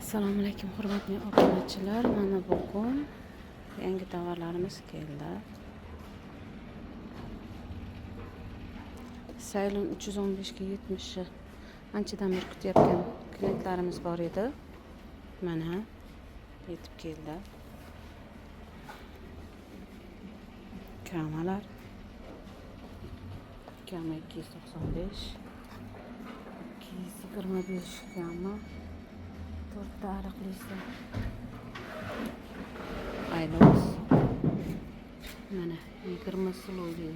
Assalomu alaykum, hurmatli obunachilar. Mana bugun yangi tovarlarimiz keldi. Saylon 315 ga 70 anchadan beri kutayotgan klientlarimiz bor edi. Mana yetib keldi. Kamalar. Kama 295, 225 kama. To'rtta ariqlisi. Aylos. Mana 20 silovli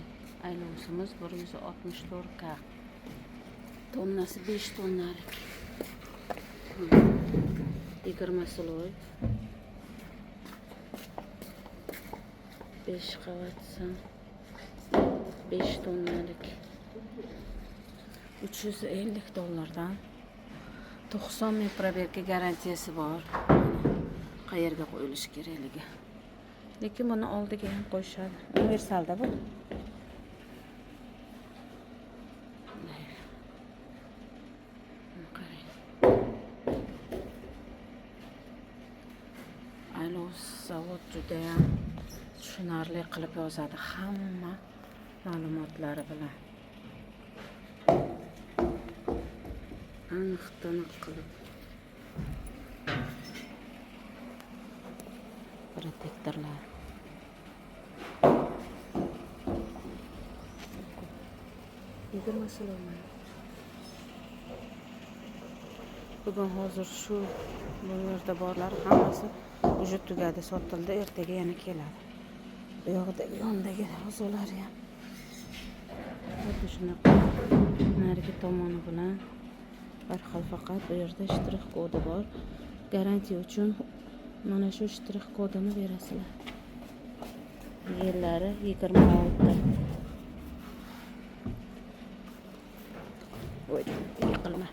aylosimiz 164 K. Tonnasi 5 tonnalik. 20 siloy. 5 qavatsi. 5 tonnalik. 350 dollardan. 90 ming proberka garantiyasi bor. Qayerga qo'yilishi kerakligi. Lekin buni oldiga ham qo'yishadi. Universalda bu. Qarang. Aylos zavod judayam tushunarli qilib yozadi hamma ma'lumotlari bilan. Aniq taniq qilib. Protektorlar. 20 siloma. Bugun hozir shu bu yerda borlar hammasi уже tugadi, sotildi, ertaga yana keladi. Bu yoqdagi yondagi g'o'zalar ham xuddi shunaqa narigi tomoni bilan bir xil, faqat bu yerda shtrix kodi bor. Garantiya uchun mana shu shtrix kodini berasizlar. Yillari 26. Voy, yiqilma.